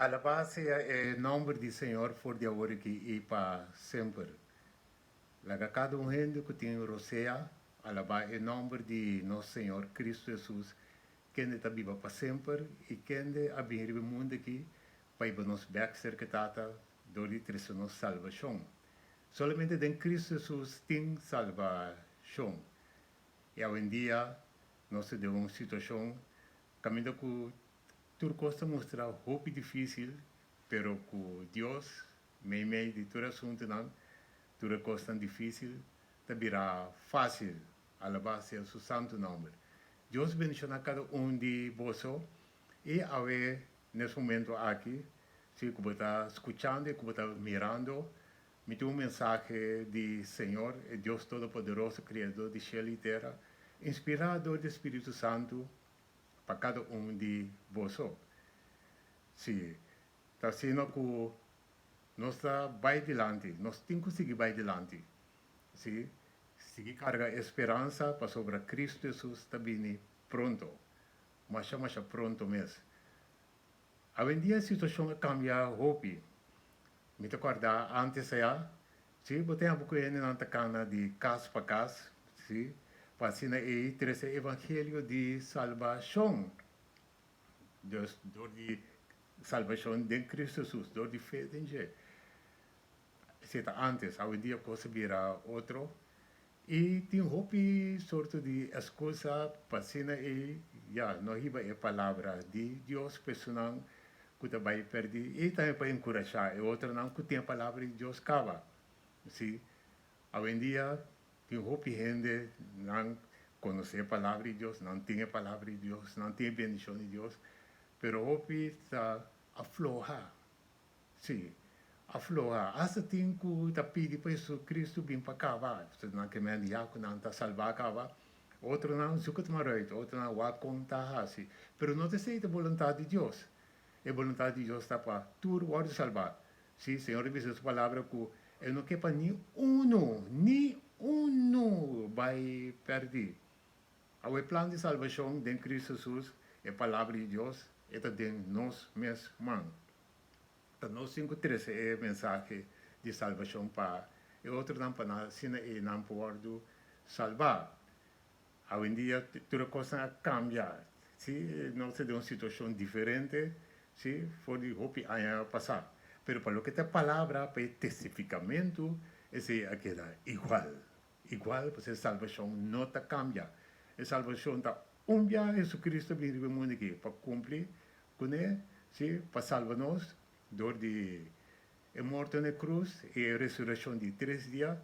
Alabá sea e nòmber di Señor for di awor aki i pa semper. Laga kada un hende ku tin rosea alabá e nòmber di nos Señor Kristu Hesus, kende ta biba pa semper i kende a bini riba e mundu aki pa hiba nos bèk serka e Tata dor di trese nos salbashon. Solamente den Kristu Hesus tin salbashon. I awendia nos ta den un situashon kaminda ku Tur kos ta mustra hopi difísil, pero ku Dios meimei di tur asuntunan, tur e kosnan difísil ta bira fásil. Alabá sea Su santu nòmber. Dios bendishoná kada un di boso i awe nes momentu aki, si ku bo ta skuchando i ku bo ta mirando, mi tin un mensahe di Señor, e Dios Todopoderoso, Kriador di shelu i tera, inspirá dor di Spiritu Santu, pa kada un di boso. Si ta asina ku nos ta bai dilanti, nos tin ku sigui bai dilanti. Si, sigui karga e speransa pasobra Kristu Hesus ta bini pronto, masha masha pronto mes. Awendia e situashon a kambia hopi. Mi ta kòrda ántes ayá, si, bo tin abu ku hendenan ta kana di kas pa kas, si, pa asina ei trese e evangelio di salbashon. Dus, dor di salbashon den Kristu Hesus, dor di fe den dje. Esei ta ántes, awendia kos a bira otro. I tin hopi sorto di eskusa pa asina ei ya no hiba e palabra di Dios pa esunnan ku ta bai pèrdí i tambe pa enkurashá e otronan ku tin e palabra di Dios kaba. Sí, awendia tin hopi hende nan konosé e palabra di Dios, nan tin e palabra di Dios, nan tin e bendishon di Dios, pero hopi ta afloha. Sí, a floha. Asta tin ku ta pidi pa Jesucristo bin pa kaba. Nan ke mende ya ku nan ta salbá kaba. Otronan zoek het maar uit, otronan wak kon ta hasi. Pero no ta esei ta boluntat di Dios. E boluntat di Dios ta pa tur wòrdu salbá. Sí, Señor a bisa den su palabra ku E no ke pa ni unu, ni unu bai pèrdí. Awe e plan di salbashon den Cristo Jesus, e Palabra di Dios, e ta den nos mes man. Ta nos tin ku trese e mensahe di salbashon pa e otronan pa nan asina ei nan por wòrdu salbá. Awendia tur e kosnan a kambia, si, nos ta den un situashon diferente, si, for di hopi aña pasá. Pero pa loke ta e palabra, pa e testifikamentu, esei a keda igual. Igual, pasobra e salbashon no ta kambia. E salbashon ta un bia Jesucristo a bini riba e mundu aki pa kumpli Kuné, sí, pa salba nos dor di e morto na e krus i e resurekshon di tres dia,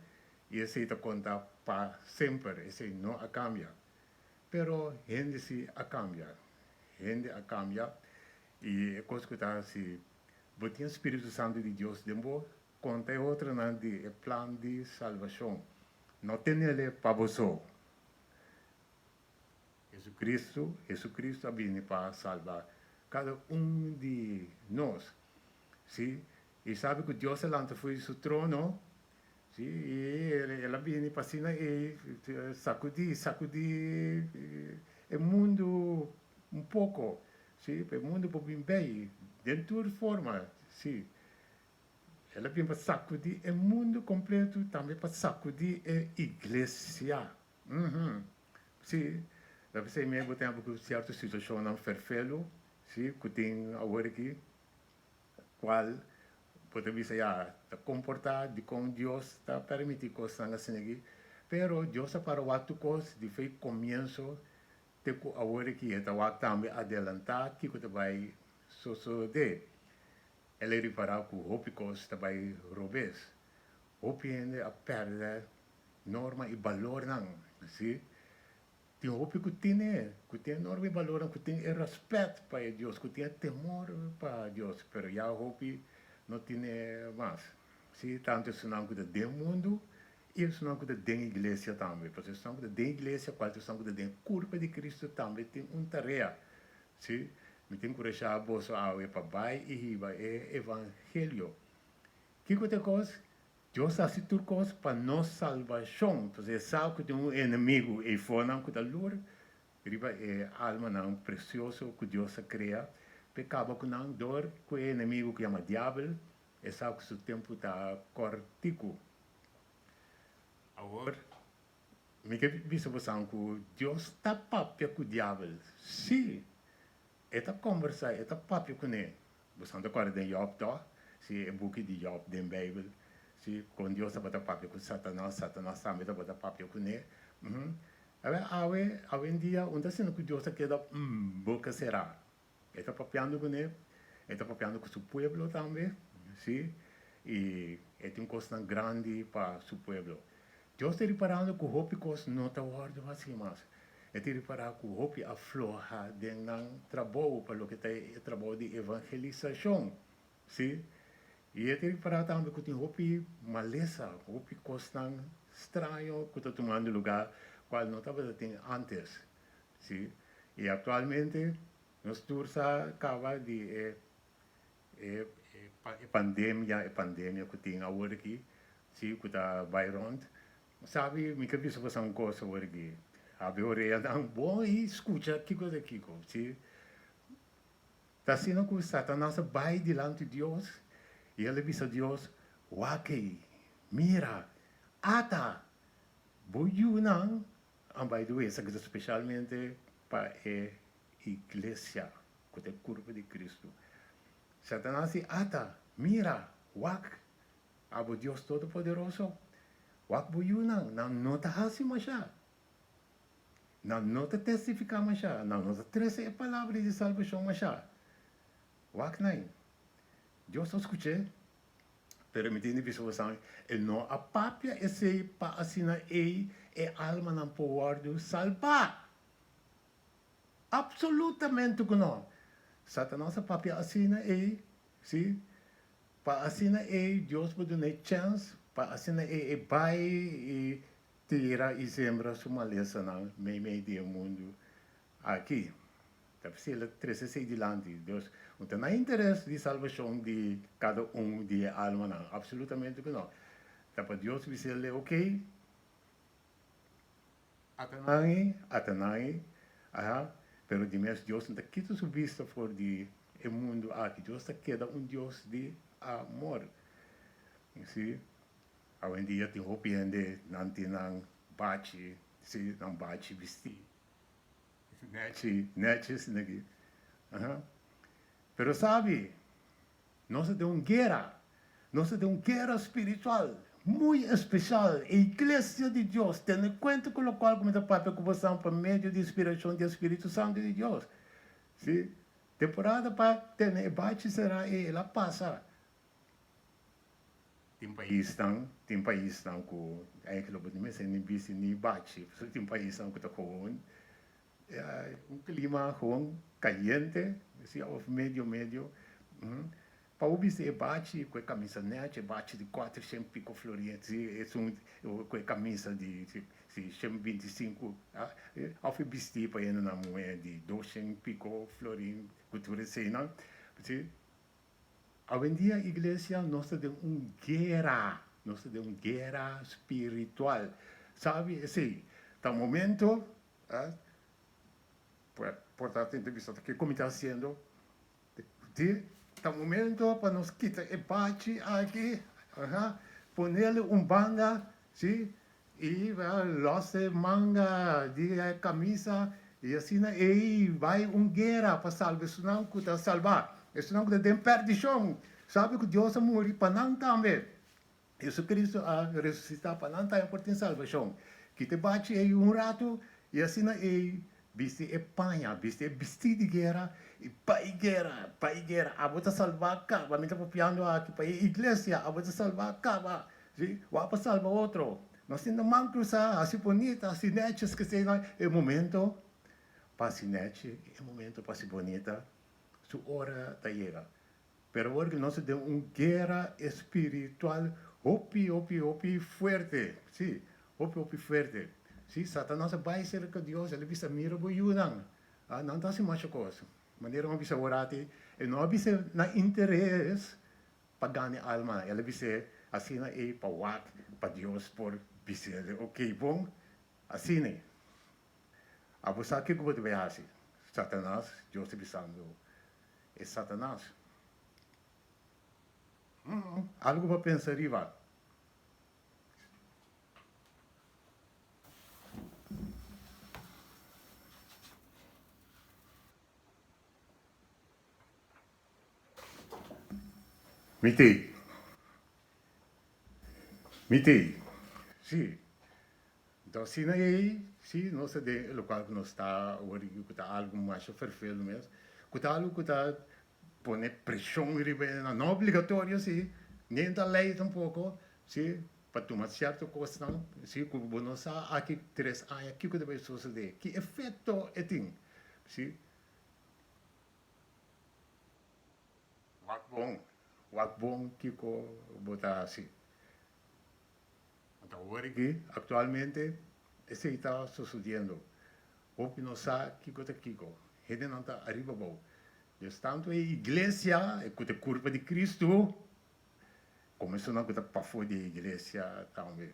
i esei ta konta pa semper, esei no a kambia. Pero hende sí a kambia, hende a kambia, i e kos ku ta hasi bo tin e spiritu santu di Dios den bo, konta e otronan di e plan di salbashon. No tenel'e pa bo so. Jesucristo, Jesucristo a bini pa salba cada un di nos, si, y sabi cu Dios a lanta fo'i su trono, si, y el a bini pa asina e sacudi, sacudi e mundo un poco, si, pa e mundo por bin bay den tur forma, si. El a bin pa sacudi e mundo completo, tambe pa sacudi e iglesia. Uhum. Sí, ta p'esei mi bo tempu ku sierto situashonnan ferfelu, sí, ku tin awor aki, kual bo ta bisa ya ta komportá dikon Dios ta permití kosnan asina aki, pero Dios a para wak tur kos di fei komienso te ku awor aki, e ta wak tambe adelantá kiko ta bai sosodé. El a ripará ku hopi kos ta bai robes, hopi hende a pèrdè Norma i balornan, si. Tin hopi ku tin e, ku tin e norma i balornan, ku tin e rèspèt pa e Dios, ku tin e temor pa Dios, pero ya hopi no tin e mas. Si, tantu esunnan ku ta den mundu i esunnan ku ta den iglesia tambe. Pasobra esunnan ku ta den iglesia, kual ta esunnan ku ta den e kurpa di Kristu tambe tin un tarea. Si, mi ta enkurashá boso awe pa bai i hiba e evangelio. Kiko ta e kos? Dios a hasi tur kos pa nos salbashon. Pasobra e sa ku tin un enemigu eifonan ku ta lur riba e almanan presioso ku Dios a krea. p'e kaba ku nan dor ku e enemigu ku yama Diabel e sa ku su tempu ta kòrtiku. Awor, mi ke bisa bosan ku Dios ta papia ku Diabel. Sí, e ta kòmbersá, e ta papia kuné. Bosan ta kòrda den Jòb, tò? Sí, e buki di Jòb den Beibel. Sí, kon Dios tabata papia ku Satanas, Satanas tambe tabata papia kuné. Uhum. Awor, awe, awendia, un ta asina ku Dios ta keda boka será. E ta papiando kuné, e ta papiando ku su pueblo tambe, sí, i e tin kosnan grandi pa su pueblo. Dios ta riparando ku hopi kos no ta wòrdu hasi mas. E ta ripará ku hopi a floha den nan trabou pa loke ta e trabou di evangelisashon, sí. I e ta ripará tambe ku tin hopi malesa, hopi kosnan straño ku ta tumando lugá kual no tabata tin ántes, sí. I aktualmente nos tur sa kaba di e e e pandemia, e pandemia ku tin awor aki, sí, ku ta bai rònt. Sabi, mi ke bisa boso un kos awor aki. Habri oreanan bon i skucha kiko ta kiko, sí. Ta asina ku Satanas a bai dilanti Dios i el a bisa Dios, Wak ei, mira, ata, bo yunan a bai due. Esaki ta spesialmente pa e iglesia, ku ta e kurpo di Kristu. Satanas di, Ata, mira, wak, abo Dios Todopoderoso, wak bo yunan, nan no ta hasi mashá, nan no ta testifiká mashá, nan no ta trese e palabra di salbashon mashá. Wak nan. Dios a skuch'é, pero mi tin di bisa boso, e no a papia esei pa asina ei e almanan por wòrdu salbá. Absolutamente ku no! Satanas a papia asina ei, sí, pa asina ei Dios por dun'é chèns, pa asina ei e bai i tira i sembra su malesanan meimei di e mundu aki. Ta p'esei el a trese esei dilanti. Dios no ta na interes di salbashon di kada un di e almanan, absolutamente ku no. Ta pa Dios bis'el, Okey, Atanai, Atanai, aha, pero di mes Dios no ta kita su bista for di e mundu aki. Dios ta keda un Dios di amor. Si, awendia tin hopi hende nan tin nan bachi, si, nan bachi bisti nechi, nechi asina aki, aha. Pero sabi, Nos ta den un guera. Nos ta den un guera spiritual muy especial. E Iglesia di Dios, tene cuenta cu locual cu mi ta papia cu bosan pa medio di inspiracion di e Spiritu Santo di Dios. Si, temporada pa tene e bachi sera e el a pasa. Tin paisnan, tin paisnan cu eigenlijk bo no mester ni bisti ni bachi, pasobra tin paisnan cu ta gewoon Un clima gewoon cayente, si of medio medio. Pa bo bisti e bachi cu e camisa nechi, e bachi di cuater shen pico florin, si esun cu e camisa di si shen binti sinku, of e bisti pa hende nan muhe di dos shen pico florin cu tur eseinan, si. Awendia iglesia nos ta den un guera, nos ta den un guera spiritual. Sabi esei? Ta momento Por ta tin ta bisa kiko mi ta hasiendo. Di ta momento pa nos kita e bachi aki, aha, ponele un banda, si, i los e manga di e camisa i asina ei bai un guera pa salba esunnan ku ta salba, esunnan ku ta den perdishon. Sabi ku Dios a muri pa nan tambe. Jesucristo a resucita pa nan tambe por tin salbacion. Kita e bachi ei un rato y asina ei bisti e paña, bisti e bisti di guera y bai guera, bai guera. Abo ta salba caba, mi ta papiando aki pa e iglesia, abo ta salba caba, si, wak pa salba otro. Nos tin na man cruza, haci bonita, haci nechi, esaki nan, e momento pa haci nechi, e momento pa haci bonita, su ora ta yega. Pero awor nos ta den un guera espiritual hopi, hopi, hopi fuerte. Sí, hopi, hopi fuerte. Sí, Satanas a bai serka Dios, el a bisa, Mira bo yunan, ah, nan ta hasi masha kos. Manera mi a bisa awor ati, e no a bisa na interes pa gana e alma, el a bis'é asina ei pa wak pa Dios por bis'é, Ok, bon, asina. Abo sa kiko bo ta bai hasi? Satanas, Dios ta bisando. E Satanas. Algu pa pensa riba. Mi t'ei. Mi t'ei. Sí. Enton asina ei, sí, nos ta den e lokual ku nos ta awor i ku ta algu masha ferfelu mes, ku ta algu ku ta pone preshon riba e nan, no obligatorio sí, ni ta lei tampoko, sí, pa tuma sierto kosnan, sí, ku bo no sa aki tres aña kiko ta bai sosodé, ki efekto e tin, sí. Wak bon, wak bon kiko bo ta hasi. Anto awor aki, aktualmente, esei ta sosodiendo. Hopi no sa kiko ta kiko. Hendenan ta ariba abou. Dios tantu e iglesia, e ku ta e kurpa di Kristu, komo esunnan ku ta pafó di e iglesia tambe,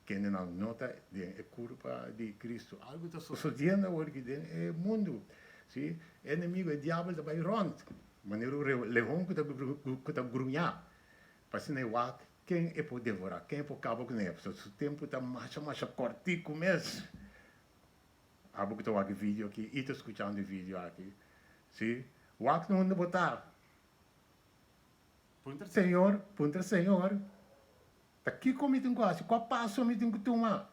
kendenan no ta den e kurpa di Kristu. Algu ta sosodiendo awor aki den e mundu. Si, e enemigu, e diabel ta bai rònt manera un leon ku ta gruñá pa asina e wak Ken e por devorá? Ken e por kaba ku ne? Pasobra su tempu ta masha masha kòrtiku mes. Abo ku ta wak e video aki i ta skuchando e video aki, si, wak na unda bo ta. Puntra Señor, puntra Señor, ta kiko mi tin ku hasi? Kua paso mi tin ku tuma?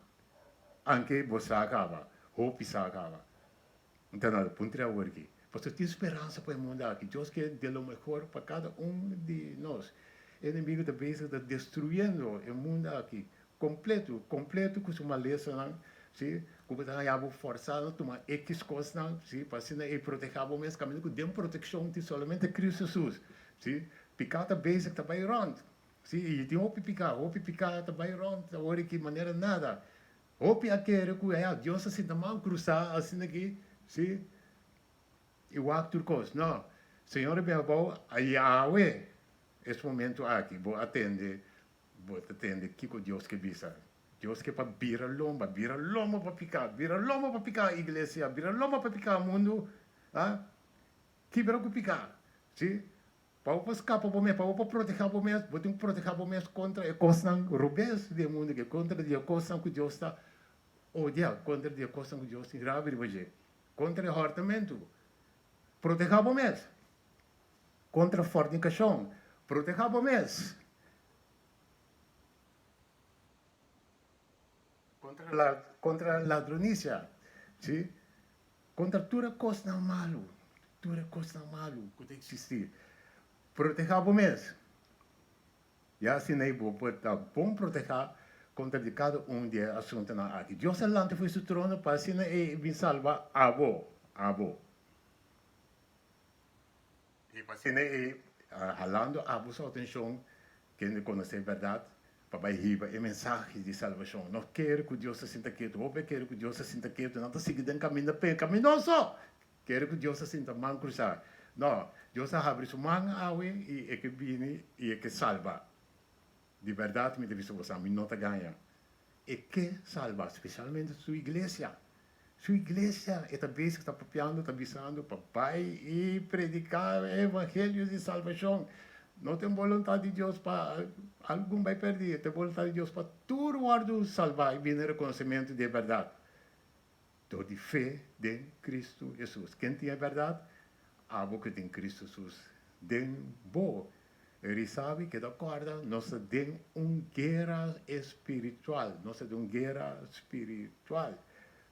Anke bo sa kaba, hopi sa kaba. Nta nada, puntra awor aki. Pasobra tin speransa pa e mundu aki. Dios ke de lo mehor pa kada un di nos. E enemigu ta bezig ta destruyendo e mundu aki kompleto, kompleto ku su malesanan, si, ku bo ta haña bo forsá na tuma ekis kosnan, si, pa asina e protehá bo mes. Kaminda ku den protekshon tin solamente Kristu Hesus, si. Piká ta bezig ta bai rònt, si, i tin hopi piká, hopi piká ta bai rònt awor aki manera nada. Hopi a kere ku ya Dios a sinta man krusá asina aki, sí, i wak tur kos. No, Señor a bin abou a Yahweh es momento aki. Bo a tende, bo ta tende kiko Dios ke bisa. Dios ke pa bira lomba, bira lomba pa piká, bira lomba pa piká iglesia, bira lomba pa piká mundu, ah, kibra ku piká, sí. Pa bo por skapa bo mes, pa bo por protehá bo mes, bo tin ku protehá bo mes kontra e kosnan robes di e mundu aki, kontra di e kosnan ku Dios ta odia, kontra di e kosnan ku Dios tin rabia riba dje, kontra e hòrtamentu. Protehá bo mes kontra fornikashon. Protehá bo mes kontra ladronisia, sí. Kontra tur e kosnan malu, tur e kosnan malu ku ta eksistí. Protehá bo mes. Ya asina ei bo por ta bon protehá kontra di kada un di e asuntunan aki. Dios a lanta for di su trono pa asina ei bin salba abo, abo. I pa asina ei halando abo su atenshon Kende konosé bèrdat pa bai hiba e mensahe di salbashon. No kere ku Dios ta sinta ketu. Hopi a kere ku Dios ta sinta ketu. Nan ta sigui den kaminda pekaminoso. Kere ku Dios ta sinta man krusá. No, Dios a habri su man awe i e ke bini i e ke salba. Di bèrdat mi ta bisa boso, mi no ta gaña. E ke salba, spesialmente su iglesia. Su iglesia, e ta bezig ta papiando, ta bisando pa bai i prediká e evangelio di salbashon. No ta e boluntat di Dios pa algun bai pèrdí, ta e boluntat di Dios pa tur wòrdu salbá i bini na rekonosementu di e bèrdat dor di fe den Kristu Hesus. Ken tin e bèrdat? Abo ku tin Kristu Hesus den bo. Eri sabi, keda kòrda, nos ta den un guera espiritual. Nos ta den un guera spiritual.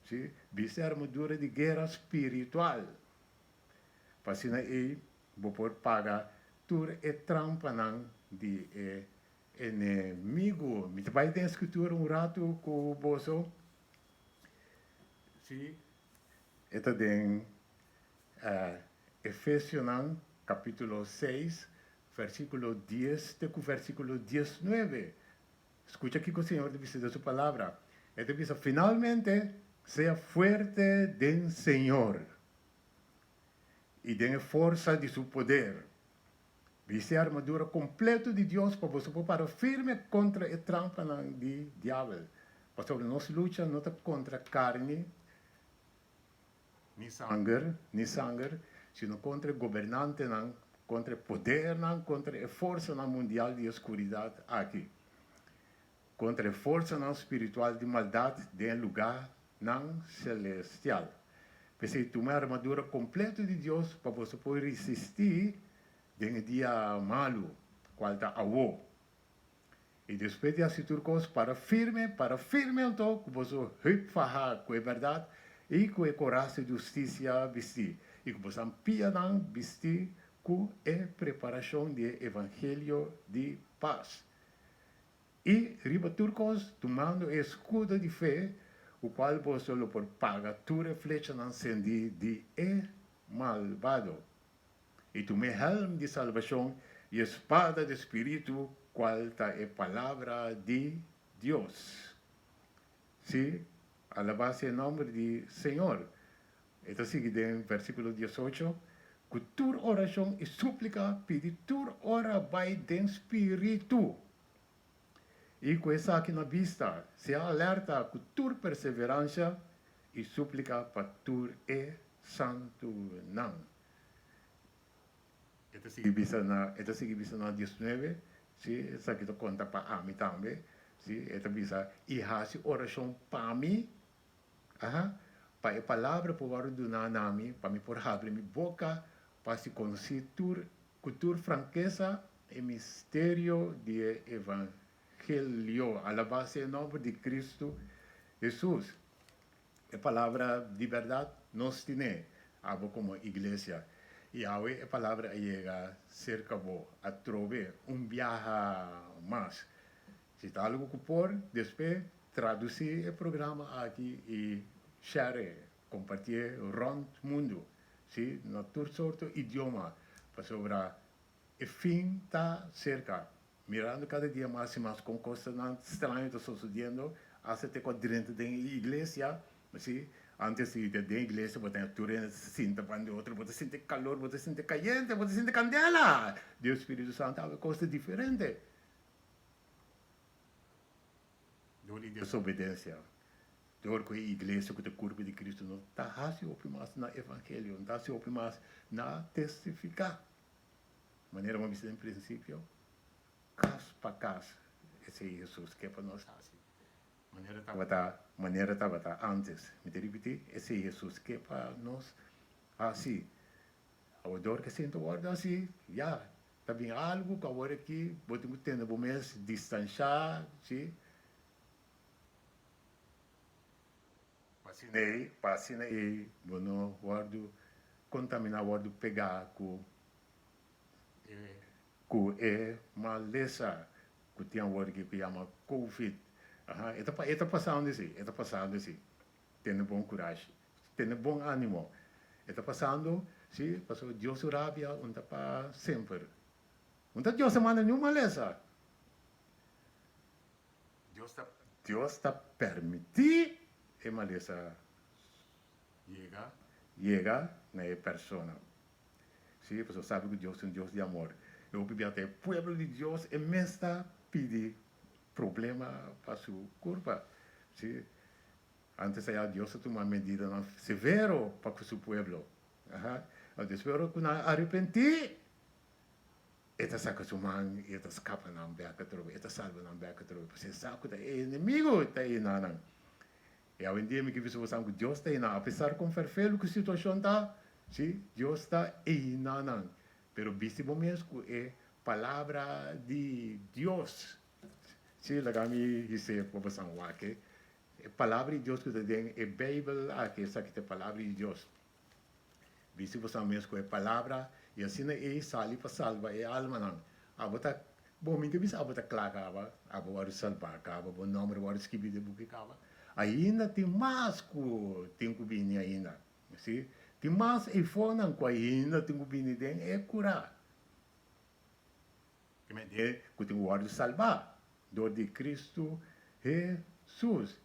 Sí, bisti armadura di guera spiritual. Pa asina ei bo por paga tur e trampanan di e enemigu. Mi ta bai den Skritura un ratu ku boso. Sí, e ta den Efesionan capítulo seis, versículo dies te cu versículo diesnuebe. Scucha kico Señor ta bisa den su palabra. E ta bisa, Finalmente, sea fuerte den Señor i den e forsa di su poder. Bisti e armadura completo di Dios pa boso por para firme contra e trampanan di diabel. Pasobra nos lucha no ta contra carni, Ni sanger, ni sanger. sino kontra e gobernantenan, kontra e podernan, kontra e forsanan mundial di e skuridat aki, kontra e forsanan spiritual di maldat den e lugánan selestial. P'esei tuma e armadura kompleto di Dios pa boso por risistí den e dia malu, kual ta awó. I despues di hasi tur kos, para firme, para firme anto ku boso heup fahá ku e bèrdat i ku e koras di hustisia bistí, i ku boso pianan bistí ku e preparashon di e evangelio di pas. I riba tur kos, tumando e eskudo di fe, ku kual boso lo por paga tur e flechanan sendí di e malbado. I tuma e hèlm di salbashon i e spada di spiritu, kual ta e palabra di Dios. Sí, alabá sea e nòmber di Señor. E ta sigui den versíkulo diesocho, Ku tur orashon i súplika pidi tur ora bai den spiritu. I ku esaki na bista, sea alerta ku tur perseveransha i súplika pa tur e santunan. E ta sigui bisa na, e ta sigui bisa na diesnuebe, si, esaki ta konta pa ami tambe, si, e ta bisa, i hasi orashon pa mi, aha, pa e palabra por wòrdu duná na mi, pa mi por habri mi boka pa hasi konosí tur, ku tur frankesa, e misterio di e evangelio. Alabá sea e nòmber di Kristu Hesus. E palabra di bèrdat nos tine, abo komo iglesia. I awe e palabra a yega serka bo atrobe un biaha mas. Si ta algu ku por, despues tradusí e programa aki i share e, kompartié rònt mundu, sí, na tur sorto idioma, pasobra e fin ta serka. Mirando kada dia mas i mas kon kosnan straño ta sosodiendo, asta te ku a drenta den e iglesia, si, antes di den e iglesia bo ta tur hende ta sinta ban di otro, bo ta sinti kalor, bo ta sinti kayente, bo ta sinti kandela! Dios Spiritu Santu habi kos ta diferente. Dor di desobedensia, dor ku e iglesia ku ta kurpa di Kristu no ta hasi hopi mas na evangelio, no ta hasi hopi mas na testifiká. Manera bo a bisa den prinsipio, kas pa kas, esei Hesus ke pa nos hasi. Manera tabata, manera tabata ántes. Mi ta ripití, esei Hesus ke pa nos hasi. Awor dor ke sinta wòrdu hasi, ya, ta bin algu ku awor aki bo tin ku tene bo mes distanshá, si. Pa asina ei, pa asina ei bo no wòrdu kontaminá, wòrdu pegá ku e ku e malesa ku tin awor aki ku yama covid. Aha, e ta e ta pasando esei, e ta pasando esei. Tene bon kurashi, tene bon ánimo. E ta pasando, si, pasobra Dios su rabia un ta pa semper. Un ta Dios a manda niun malesa. Dios ta Dios ta permití e malesa yega yega na e persona. Sí, pasobra sabi ku Dios ta un Dios di amor. E hopi bia ta e pueblo di Dios e mes ta pidi problema pa su kurpa. Sí, antes aya Dios a tuma medidanan severo pa ku su pueblo. Aha. Despues ora ku nan a arepentí, E ta saka su man i e ta skapa nan bek atrobe, e ta salba nan bek atrobe, pasobra e sa ku ta e enemigu ta einan nan. I awendia mi ke bisa bosan ku Dios ta einan, apesar kon ferfelu ku situashon ta, si, Dios ta einan nan. Pero bisti bo mes ku e Palabra di Dios. Si, laga mi his'é pa bosan wak e Palabra di Dios ku ta den e Beibel aki, esaki ta e Palabra di Dios. Bisti boso mes ku e palabra, i asina ei sali pa salba e almanan. Abo ta, bo mi ta bisa abo ta kla kaba, abo wòrdu salbá kaba, bo nòmber wòrdu skibí den buki kaba. Ainda tin mas ku tin ku bini ainda. Si, tin mas eifonan ku ainda tin ku bini den e kurá. Ke mende ku tin ku wòrdu salbá dor di Kristu Hesus.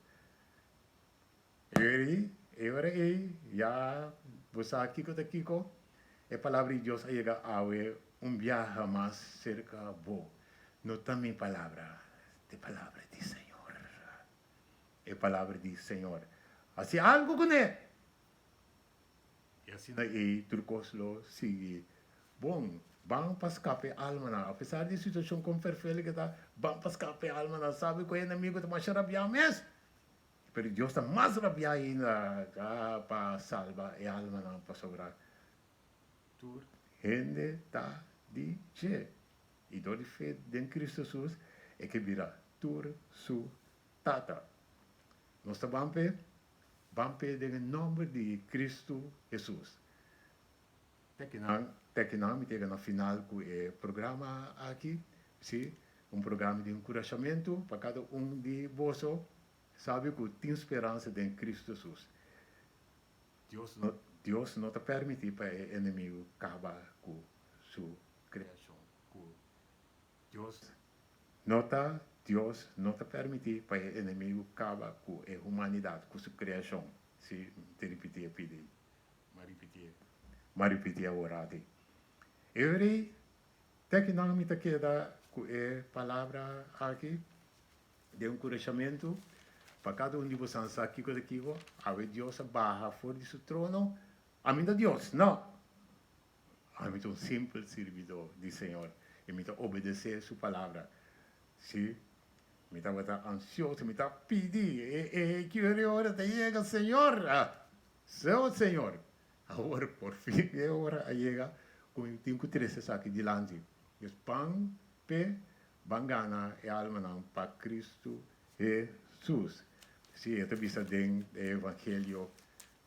Ei, e ora ei, ya bo sa kiko ta kiko, e palabra di Dios a yega awe un biaha mas serka bo. No ta mi palabra, ta e palabra di Señor. E palabra di Señor. Hasi algu kuné! I asina ei tur kos lo sigui bon. Ban pa skapa e almanan. Apesar di e situashon kon ferfel ke ta, ban pa skapa e almanan. Sabi ku e enemigu ta masha rabiá mes, pero Dios ta mas rabiá ainda pa salba e almanan, pasobra tur hende ta di dje. I dor di fe den Kristu Hesus e ke bira tur su Tata. Nos ta ban p'e? Ban p'e den e nòmber di Kristu Hesus. Te kinan, te kinan mi ta yega na final ku e programa aki. Sí, un programa di enkurashamentu pa kada un di boso sabi ku tin speransa den Kristu Hesus. Dios no, Dios no ta permití pa e enemigu kaba ku su kreashon, ku Dios no ta Dios no ta permití pa e enemigu kaba ku e humanidat, ku su kreashon. Sí, mi ta ripití e pidi, m'a ripitié, m'a ripití awor ati. E ora ei, te kinan mi ta keda ku e palabra aki den enkurashamentu pa kada un di bosan sa kiko ta kiko, awe Dios a baha for di su trono, ami ta Dios? No! Ami ta un simpel sirbidó di Señor i mi ta obedesé Su palabra. Sí, mi tabata ansioso, mi ta pidi, E, e, ki ora e ora ta yega, Señor? Ah, Seu, Señor! Awor, por fin e ora a yega ku mi tin ku trese esaki dilanti. Dios, ban p'e, ban gana e almanan pa Cristo Hesus. Sí, e ta bisa den e Evangelio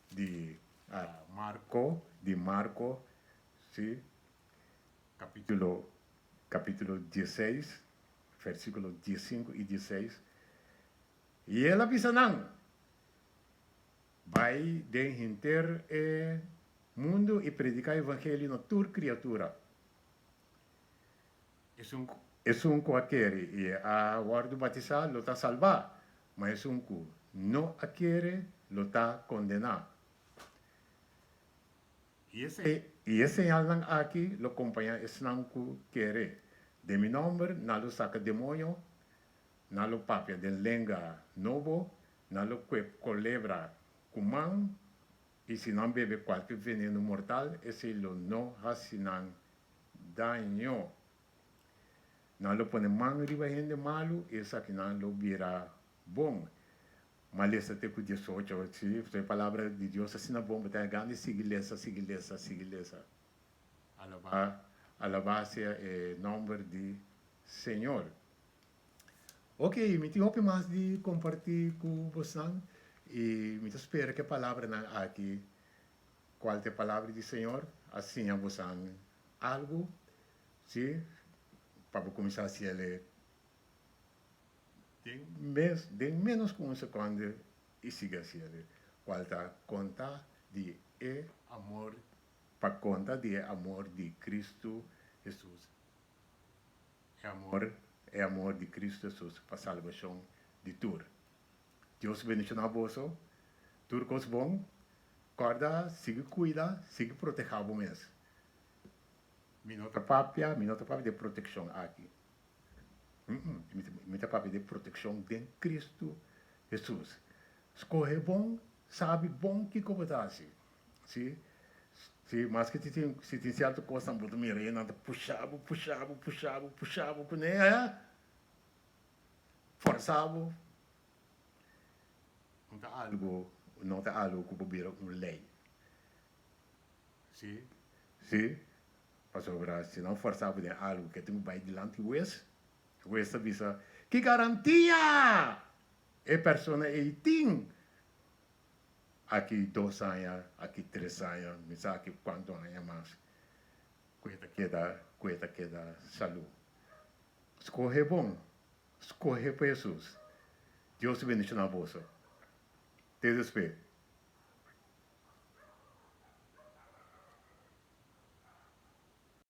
di Marko, di Marko, sí, kapítulo, kapítulo dieseis, versíkulo diesinku i dieseis, I el a bisa nan, Bai den henter e mundu i prediká evangelio na tur kriatura. Esun, esun ku a kere i a wòrdu batisá lo ta salbá, ma esun ku no a kere lo ta kondená. I e, i e señalnan aki lo kompañá esnan ku kere, Den mi nòmber nan lo saka demoño, nan lo papia den lenga nobo, nan lo kue kolebra ku man, i si nan bebe kualke venenu mortal, esei lo no hasi nan daño. Nan lo pone man riba hende malu i esakinan lo bira bon. Ma lesa te ku diesocho. Si, e palabra di Dios asina bon, bo ta gana di sigui lesa, sigui lesa, sigui lesa. Alabá, alabá sea e nòmber di Señor. Ok, mi tin hopi mas di kompartí ku bosnan i mi ta spera ku e palabranan aki Cual ta e palabra di Señor a siña bosan algu? Sí, pa bo cuminsa haciele den mes, den menos cu un seconde y sigui haciele. Cual ta conta di e amor, pa conta di e amor di Cristo Jesus, e amor, e amor di Cristo Jesus pa salbacion di tur. Dios bendiciona boso tur cos bon corda sigui cuida sigui proteha bo mes mi no ta papia mi no ta papia di e proteccion aki mi ta papia di e proteccion den Cristo Jesus scoge bon sabi bon kico bo ta haci si si maske si tin si tin cierto cosnan bo ta mira nan ta pusha bo pusha bo pusha bo pusha bo cune Forsa bo no ta algo no ta algo ku por bira un lei. Si, si, pasobra si nan forsa bo den algo ke tin ku bai dilanti hues, hues ta bisa, ki garantia e persona ei tin? Aki dos aña, aki tres aña, mi sa aki kuantu aña mas ku e ta keda ku e ta keda salu. Skohe bon, skohe pa Hesus. Dios ta bendiciona boso. Te despues.